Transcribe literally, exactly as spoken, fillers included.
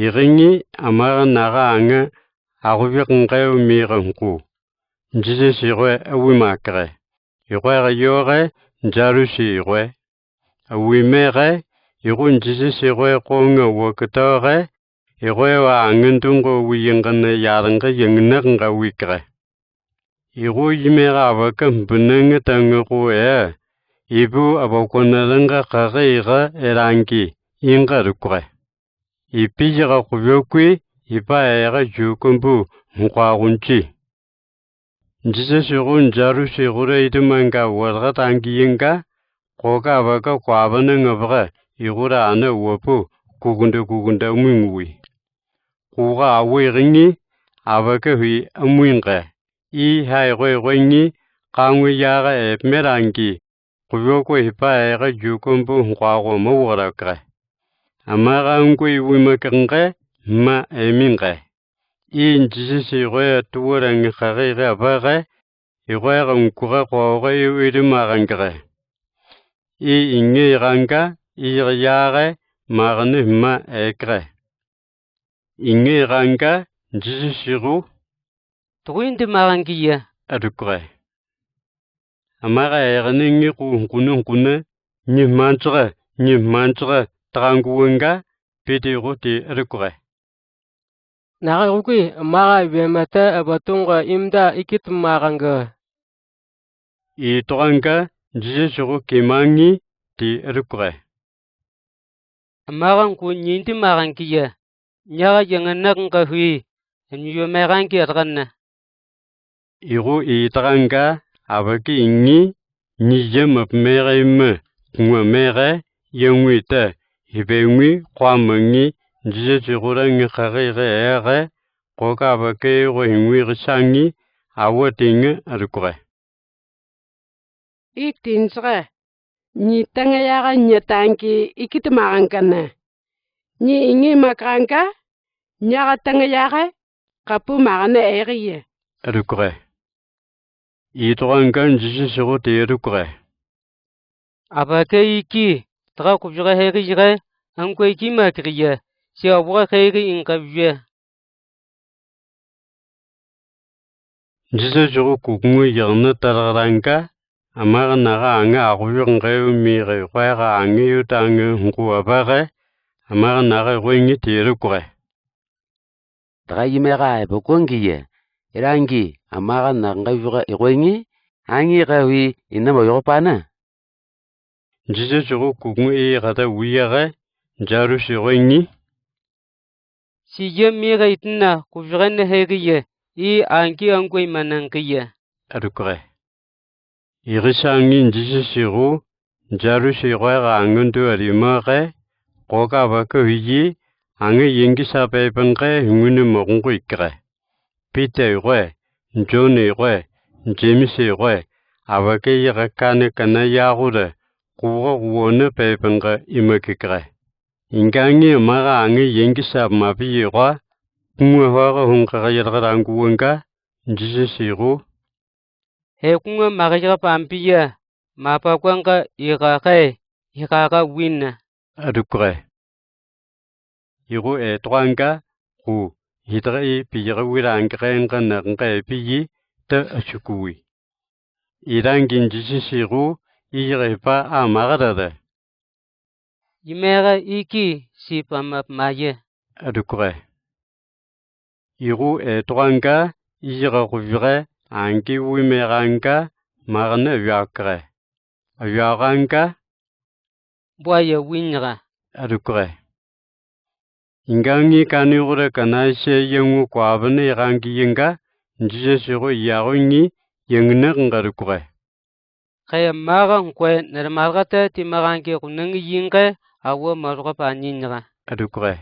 Irengi amara naga aŋa aguwik ŋgaiw miiga huŋku. Jisesi irowe awi makere. Irowe ga yore Jarusi irowe. Awi meere, irowe Jisesi irowe koŋa wakitore, irowe wa aŋa duŋ ko wi yingana yareŋga yangnak ŋga wikere. Irowe imeere abaka binaŋa taŋa ko e, ibu abako naraŋga kare iga eraŋgi, iŋga rukure. Ipi iga kuwekwi, ipa era jukambu huŋkwa gunci. Jisesi irowe Jarusi irowe ra itimaŋga warga taŋgi yinga, koka abaka kwabana ŋabra, irowe ra ana wapu, kukunda kukunda amuŋ wi. Kuga awi irengi, abaka hi amuŋ ŋga. I hai irowe irengi, kaŋ wi yaga epme raŋgi, kuwekwi ipa era jukambu huŋkwa go ma warakre. Amara aŋ ko iwi makere ŋga, ma emi ŋga. I Jisesi irowe atuwara ŋa kare ire abare, irowe ga ŋkura kore iwi iri maraŋgere. I iŋe iraŋga, iri yare, marane ma ekere. Iŋe iraŋga, Jisesi irowe. Tugundi maraŋgiya. Arukure. Amara erene ŋi ku huŋkuna huŋkuna, ŋi mancara, ŋi mancara, taraŋ ko wi ŋga, piti irowe ti arukure. Naga rukui, amara iwe mata abatuŋ ko imda ikit maraŋga. Itaraŋga, Jisesi irowe kimaŋi, ti arukure. Amara ŋku ŋiŋdi maraŋgiya, ŋiyaga yaŋanak ŋga hi, amiyo meraŋgi araganna. Irowe itaraŋga, abaki iŋi, ŋiya map mere ima, kuŋa mere, yaŋwi ta, hibeŋwi, kwamaŋi, Jisesi irowe ra ŋa kare ire ere, koka abaki irowe hiŋwi risaŋi, awa tiŋa arukure. Ik tinsaka, ŋi taŋa yaga ŋa taŋgi ikit maraŋgana. Ŋi iŋi makraŋga, ŋiyaga taŋa yaga, kapu marane eriya. Arukure. Itaraŋga Jisesi irowe ti arukure. Abaki iki, tara kuwira heri ire, aŋ ko iki makiriya, si awura heri iŋkawiya. Jisesi irowe kukuŋa yaŋna tararaŋga, amara naga aŋa aguwik ŋgaiw miire irowe ga aŋa itaŋa huŋku abare, amara naga irowe ŋi ti arukure. Tara imeera abakoŋ kiye, iraŋgi, amara naga ŋgaiwira irowe ŋi, aŋi irawi inama yorop ana. Jisesi irowe kukuŋa i kata wiyere, Jarusi irowe ŋi. Siya miire itina kuwira na heriye, i aŋgi aŋ ko imanaŋgiye. Arukure. Irisaŋi Jisesi irowe, Jarusi irowe ga aŋa du arimore, koka abaki hiyi, aŋa yaŋgisa pepeŋ ke hiŋuna mokoŋ ko ikire. Pita irowe, Jon irowe, Jemes irowe, abaki irowe kana kana yaɣu re, kuwuga kuwona pepeŋ ke imakikire. Iŋgaŋi amara aŋa yaŋgisa mapiyi irowe, kuŋa horo huŋkara yaraga raŋ ko wi ŋga, Jisesi irowe. He kuŋa makiyara pampiya, mapakwaŋ ka ikaka, ikaka wina. Arukure. Irowe etaraŋga, ku, itara i piyara wira aŋkara ŋga naŋga epiyi, ta asukuwi. Iraŋgi Jisesi irowe, iyara ipa amarara. Imeera iki si pamap maye. Arukure. Irowe etaraŋga, iyara kuwira, aŋgi wi meeraŋga, marane awiakara. Awiaŋga. Bwa ya winra. Arukure. Iŋgaŋi kani kura kana ise yaŋu kwabana iraŋgi iŋga, Jisesi irowe iyaŋu ŋi, yaŋna ŋga arukure. Kaya mara ŋkwe nara markata ti maraŋgi kunaŋi iŋga, awa markapa ninra. Arukure.